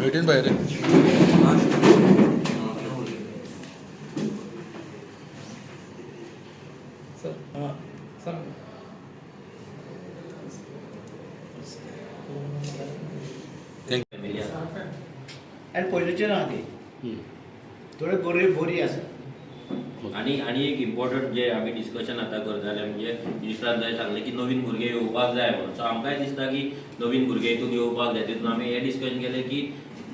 भेटीन भायर sir sir आनी पयलींचे ना ती थोडे बोरी बोरी आसा. आणि आणि एक इम्पॉर्टंट जे आमी डिस्कशन आतां करताले, म्हणजे मिनिस्टरान जाय सांगलें की नवीन भुरगे येवपाक जाय म्हणून. सो आमकांय दिसता की नवीन भुरगे हितून येवपाक जाय. तितून आमी हें डिस्कशन केलें की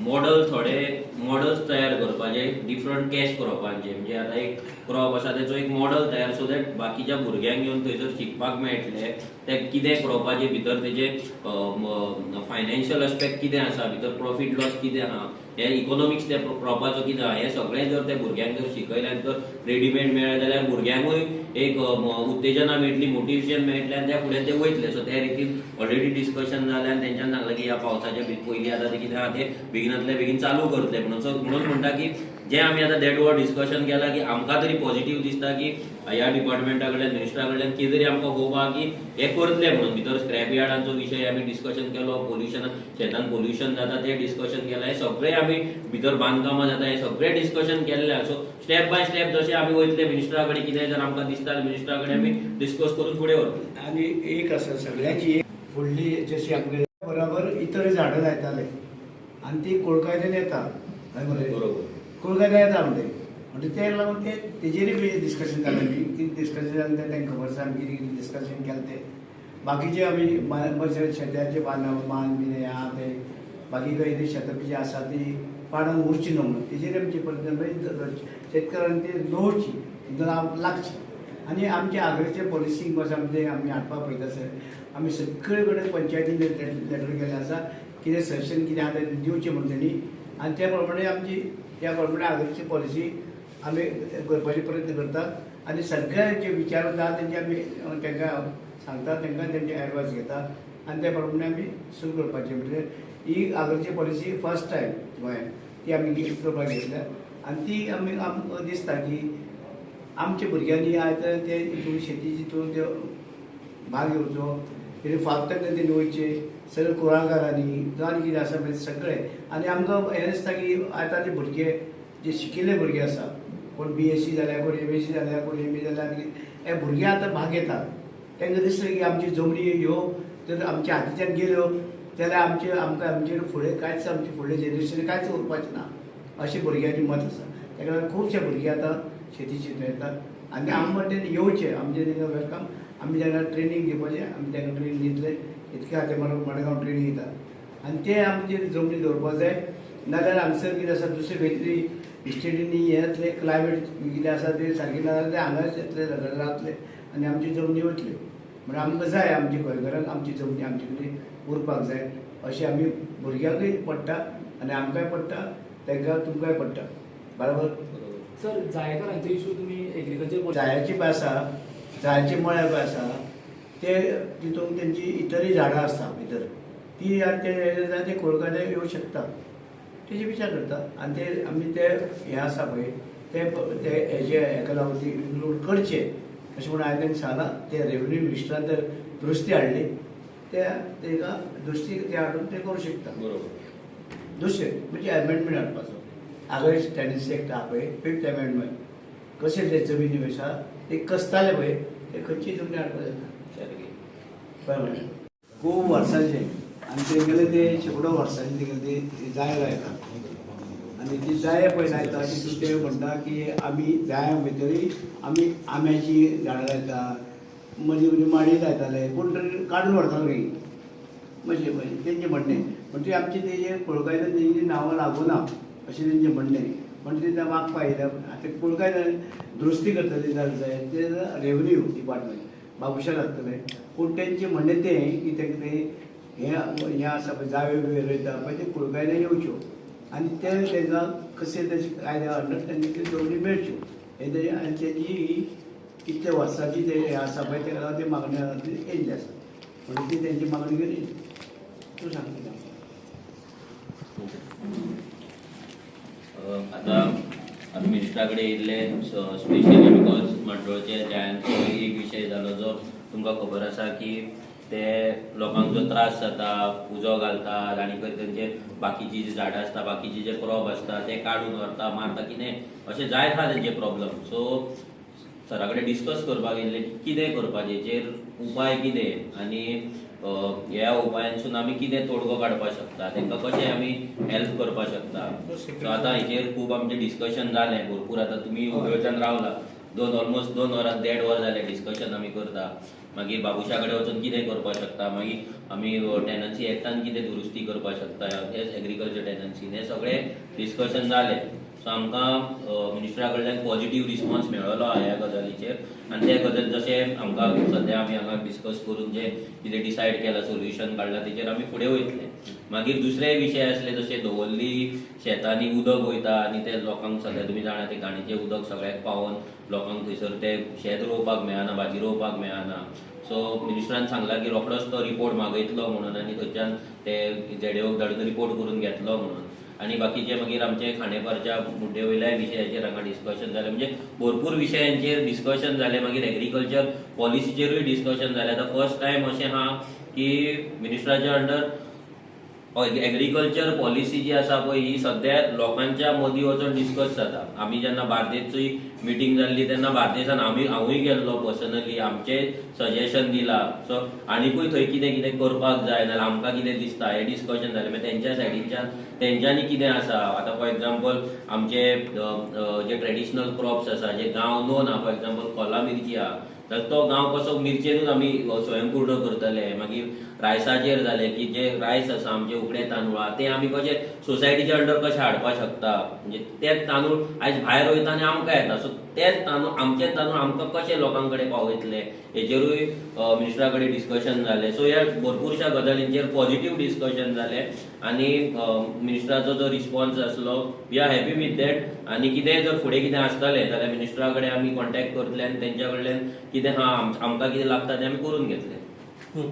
मॉडल, थोडे मॉडल्स तयार करपाचे डिफरंट कॅश क्रॉपांचे. म्हणजे आतां एक क्रॉप आसा, तेचो एक मॉडल तयार, सो that बाकीच्या भुरग्यांक येवन थंयसर शिकपाक मेळटलें, ते कितें क्रॉपाचे भितर तेजे फायनान्शियल एस्पेक्ट कितें आसा, भितर प्रॉफीट लॉस कितें आहा, हे इकॉनॉमिक्स त्या क्रॉपाचो कितें आहा, हें सगळें जर त्या भुरग्यांक जर शिकयलें आनी जर रेडीमेड मेळ्ळें जाल्यार भुरग्यांकूय एक उत्तेजना मेळटली, मोटिवेशन मेळटलें आनी त्या फुडें ते वयतले. सो त्या रितीन ऑलरेडी डिस्कशन जालें आनी तेंच्यान सांगलें की ह्या पावसाच्या पयलीं आतां ते कितें आहा ते बेगिनांतले बेगीन चालू करतले म्हणून. सो म्हणून म्हणटा की जें आमी आतां देड वर डिस्कशन केलां की आमकां तरी पॉझिटीव दिसता की ह्या डिपार्टमेंटा कडल्यान, मिनिस्टरा कडल्यान कितें तरी आमकां होप आहा की हें करतले म्हणून. भितर स्क्रॅप यार्डांचो विशय आमी डिस्कशन केलो, पोल्युशन, शेतान पोल्युशन जाता तें डिस्कशन केलां, हें सगळें आमी भितर बांदकामां जाता हें सगळें डिस्कशन केल्लें आहा. सो स्टेप बाय स्टेप जशें आमी वयतले मिनिस्टरा कडेन, कितें जर आमकां दिसता मिनिस्टरा कडेन आमी डिस्कस करून फुडें वतले. आनी एक आसा सगळ्यांची फुडली, जशी आमगे बराबर इतर झाडां लायताले आनी ती कोळकायद्यान येता हय मरे? बरोबर. कोळकायद्यान येता म्हणटे, म्हणजे ते लागून ते तेजेरय बी डिस्कशन जालें बी. कितें डिस्कशन जालें तें तांकां खबर आसा. आमी कितें कितें डिस्कशन केलें तें बाकीचे आमी शेताचे बांद मान बीन हें आहा ते बाकी खंय ती शेतां बी जी आसा ती पाडान उरची न्हू म्हणून तेजेर आमची प्रयत्न, शेतकऱ्यांनी ती लोवची, लागची. आनी आमचे आगरीचे पॉलिसी आसा ते आमी हाडपाक पळयता सर. आमी सगळे कडेन पंचायतीन लेटर केल्लें आसा, कितें सजेशन कितें आहा तें दिवचें म्हणून तेणी. आनी त्या प्रमाणे आमची, त्या प्रमाणे आगरीची पॉलिसी आमी करपाचे प्रयत्न करतात. आनी सगळ्यांचे विचार आहा तेंचे आमी तांकां सांगता, तांकां तेंचे एडवायस घेता आनी त्या प्रमाणे आमी सुरू करपाचें. म्हणजे ही आगरीची पॉलिसी फर्स्ट टायम गोंयांत ती आमी करपाक घेतल्या आनी ती आमी आमकां दिसता की आमच्या भुरग्यांनी आयज ते हितून शेतीची हितून ते भाग घेवचो, तेणी फावता तेणी वयचें सगळे कुळागरांनी जावं आनी कितें आसा पळय सगळें. आनी आमकां हें दिसता की आतांचे भुरगे जे शिकिल्ले भुरगे आसा, कोण बीएससी जाल्या, कोण एमएससी जाल्या, कोण एमए जाल्या, आनी हे भुरगे आतां भाग घेतात. तांकां दिसता की आमची जमनी ह्यो जर आमच्या हातीच्यान गेल्यो जाल्यार आमचे आमकां आमचे फुडें कांयच, आमचे फुडले जनरेशन कांयच उरपाचें ना अशें भुरग्यांचें मत आसा. ताका लागून खुबशे भुरगे आतां शेती चिंतून येतात आनी आमी म्हणटा ते येवचे, आमचे तांकां welcome. आमी तांकां ट्रेनींग दिवपाचें, आमी तांकां ट्रेनींग दितले. इतके खातीर मडगांव ट्रेनींग दिता आनी ते आमचे जमनी दवरपाक जाय. नाजाल्यार हांगसर कितें आसा, दुसरे खंय तरी स्टेटींनी हें जातलें, क्लायमेट कितें आसा तें सारकें ना जाल्यार ते हांगाच येतले, झगडे जातले आनी आमची जमनी वतल्यो. म्हणून आमकां जाय आमच्या गोंयकारांक आमची जमनी आमचे कडेन उरपाक जाय अशें आमी भुरग्यांकूय पडटा आनी आमकांय पडटा, तांकां तुमकांय पडटा, बरोबर? सर, जायकरांचो इशू तुमी एग्रीकल्चर जायाची पळय आसा, जायाचे मळे पळय आसा, ते तितून तेंची इतरय झाडां आसता भितर ती, आनी ते जाय ते कोळकादे येवं शकता, तेजे विचार करता. आनी ते आमी ते हें आसा पळय ते ते हेजे हेका लागून ती इन्क्लूड करचे अशें म्हणून हांवें तांकां सांगलां. ते रेवन्यू मिनिस्टरान ते दुरुस्ती हाडली, ते तेका दुरुस्ती ते हाडून ते करूं शकता. दुसरें म्हणजे अमेंडमेंट हाडपाचो आगरी टेनन्सी एक्ट आहा पळय, फिफ्थ अमेंडमेंट, कशें ते जमिनी आसा ते कसताले पळय, ते खंयची जमनी हाडपाक जाता. कळ्ळें? खूब वर्सांचे आनी तेगेले ते शेंकडो वर्सांचे तेगेले ते जाय लायता आनी ती जाय पळय लायता तितून ते म्हणटा की आमी जायां भितरूय आमी आंब्याची झाडां लायता, मदीं मदीं माडी लायताले, कोण तरी काडून व्हरतालो मागीर मातशें मातशें तेंचें म्हणणें. म्हणजे आमचे तेजे कुळकायद्यान तेंची नांवां लागूना अशें तेंचें म्हणणें. म्हणजे ते मागपा आयल्या. आतां कुळकायद्यान दुरुस्ती करतले जाल्यार जाय ते रेवन्यू डिपार्टमेंट बाबुशा लागतलें. पूण तेंचें म्हणणें तें की तांकां तें हें हें आसा पळय, जायो बी रोयता पळय, ते कुळकायद्यान येवच्यो आनी ते तांकां कशें तेजे कायद्या अंडर तांकां त्यो जमनी मेळच्यो हें तेजें. आनी तेजी ही कितल्या वर्सांची ते हें आसा पळय, तेका लागून ती मागणी येयल्ली आसा. म्हणून ती तेंची मागणी घेवन येयली. तूं सांग कितें. आतां आमी मिनिस्टरा कडेन येयल्ले स्पेशली because मांद्रोळच्या जायांचो एक विशय जालो, जो तुमकां खबर आसा की ते लोकांक जो त्रास जाता, उजो घालतात आनी तेंचे बाकीची जी झाडां आसता, बाकीचे जे क्रॉप आसता ते काडून व्हरता, मारता, कितें अशें जायत आहा तेंचे प्रॉब्लम. सो सरा कडेन डिस्कस करपाक येयल्ले की कितें करपाचें, हेचेर उपाय कितें आनी ह्या उपायांसून आमी कितें तोडगो काडपाक शकता, तांकां कशें आमी हेल्प करपाक शकता. सो आतां हेचेर खूब आमचें डिस्कशन जालें भरपूर. आतां तुमी उगडच्यान रावला दोन ऑलमोस्ट 2 वरां, देड वर जालें डिस्कशन आमी करता. मागीर बाबुशा कडेन वचून कितें करपाक शकता, मागीर आमी टेनन्सी एक्टान कितें दुरुस्ती करपाक शकता, हेच एग्रीकल्चर टेनन्सीन, हें सगळें डिस्कशन जालें. सो आमकां मिनिस्टरा कडल्यान पॉझिटीव रिस्पॉन्स मेळ्ळो आहा ह्या गजालीचेर आनी ते गजाल जशें आमकां सद्या आमी हांगा डिस्कस करून जे कितें डिसायड केलां, सोल्युशन काडलां, तेचेर आमी फुडें वयतले. मागीर दुसरे विशय आसले, जशे दवर्ली शेतांनी उदक वयता आनी ते लोकांक सद्या तुमी जाणा ते घाणीचें उदक सगळ्याक पावोन लोकांक थंयसर ते शेत रोवपाक मेळना, भाजी रोवपाक मेळना. सो मिनिस्टरान सांगला की रोखडोच तो रिपोर्ट मागयतलो म्हणून आनी थंयच्यान ते झेडेओक धाडून रिपोर्ट करून घेतलो म्हणून. आनी बाकीचे मागीर आमचे खांडेपारच्या मुद्दे वयल्याय विशयाचेर हांगा डिस्कशन जालें. म्हणजे भरपूर विशयांचेर डिस्कशन जालें. मागीर एग्रीकल्चर पॉलिसीचेरूय डिस्कशन जालें. आतां फर्स्ट टायम अशें आहा की मिनिस्टराच्या अंडर एग्रीकल्चर पॉलिसी जी आसा पळय, ही सद्या लोकांच्या मदीं वचून डिस्कस जाता. आमी जेन्ना बार्देसूय मिटींग जाल्ली तेन्ना बार्देसान आमी हांवूय गेल्लो पर्सनली, आमचे सजेशन दिला. सो आनिकूय थंय कितें कितें करपाक जाय नाल्यार आमकां कितें दिसता हें डिस्कशन जालें. मागीर तेंच्या सायडीच्यान तेंच्यांनी कितें आसा, आतां फॉर एग्जाम्पल आमचे जे ट्रेडिशनल क्रॉप्स आसा, जे गांव नोन आहा, फॉर एग्जाम्पल कोला मिरची आहा, जाल्यार तो गांव कसो मिरचेनूच आमी स्वयंपूर्ण करतले. मागीर रायसाचेर जालें की जे रायस आसा आमचे उकडे तांदूळ आहा ते आमी कशे सोसायटीच्या अंडर कशे हाडपाक शकता, म्हणजे तेच तांदूळ आयज भायर वयता आनी आमकां येता, सो तेच तांदूळ, आमचे तांदूळ आमकां कशे लोकां कडेन पावयतले हेचेरूय मिनिस्टरा कडेन डिस्कशन जालें. सो ह्या भरपूरश्या गजालींचेर पॉझिटीव डिस्कशन जालें आनी मिनिस्टराचो जो रिस्पॉन्स आसलो, we are happy with that. आनी कितेंय जर फुडें कितें आसतलें जाल्यार मिनिस्टरा कडेन आमी कॉन्टेक्ट करतले आनी तेंच्या कडल्यान कितें आहा, आमकां कितें लागता तें आमी करून घेतले.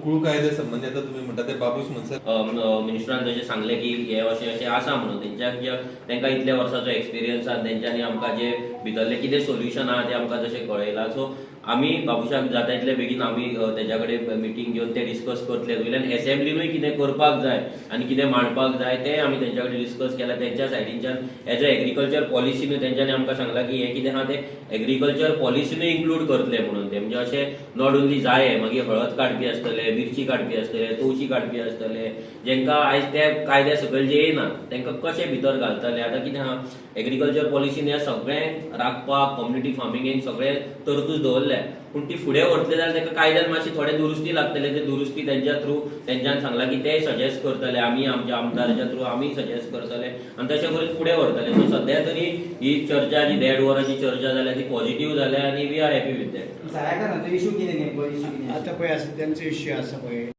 कुळ कायद्या संबंदी आता तुम्ही म्हणटा ते बाबूश म्हणसर मिनिस्टरान जशें सांगलें की हे अशें अशें आसा म्हणून, तेंच्या तेंकां इतल्या वर्साचो एक्सपिरियन्स आसा, तेंच्यांनी आमकां जे भितरलें कितें सोल्युशन आहा तें आमकां जशें कळयलां. सो आमी बाबूशाक जाता इतले बेगीन आमी तेज्या कडेन मिटींग घेवन ते डिस्कस करतले. वयल्यान एसेंब्लीनूय कितें करपाक जाय आनी कितें मांडपाक जाय तें आमी तेंच्या कडेन डिस्कस केलां. तेंच्या सायडीनच्यान एज अ एग्रीकल्चर पॉलिसीनूय तेंच्यांनी आमकां सांगलां की हें कितें आहा तें एग्रीकल्चर पॉलिसीनूय इन्क्लूड करतले म्हणून. ते म्हणजे अशें not only जाय, मागीर हळद काडपी आसतले, मिरची काडपी आसतले, तवशी काडपी आसतले, जेंकां आयज त्या कायद्या सकयल जे येयना तेंकां कशें भितर घालतले. आतां कितें आहा, एग्रीकल्चर पॉलिसीन ह्या सगळें राखपाक कम्युनिटी फार्मिंगेक सगळें तरतूज दवरल्या, पूण ती फुडें व्हरतले जाल्यार ताका कायद्यान मातशी थोडे दुरुस्ती लागतले. ते दुरुस्ती तेंच्या थ्रू तेंच्यान सांगलां की ते सजेस्ट करतले, आमी आमच्या आमदाराच्या थ्रू आमी सजेस्ट करतले आनी तशें करून फुडें व्हरतले. सो सद्या तरी ही चर्चा जी देड वराची चर्चा जाल्या ती पॉझिटीव जाल्या आनी we are happy with that. जायकरांचो इशू कितें, नेमको इशू कितें? आतां पळय आसा तेंचो इश्यू आसा पळय.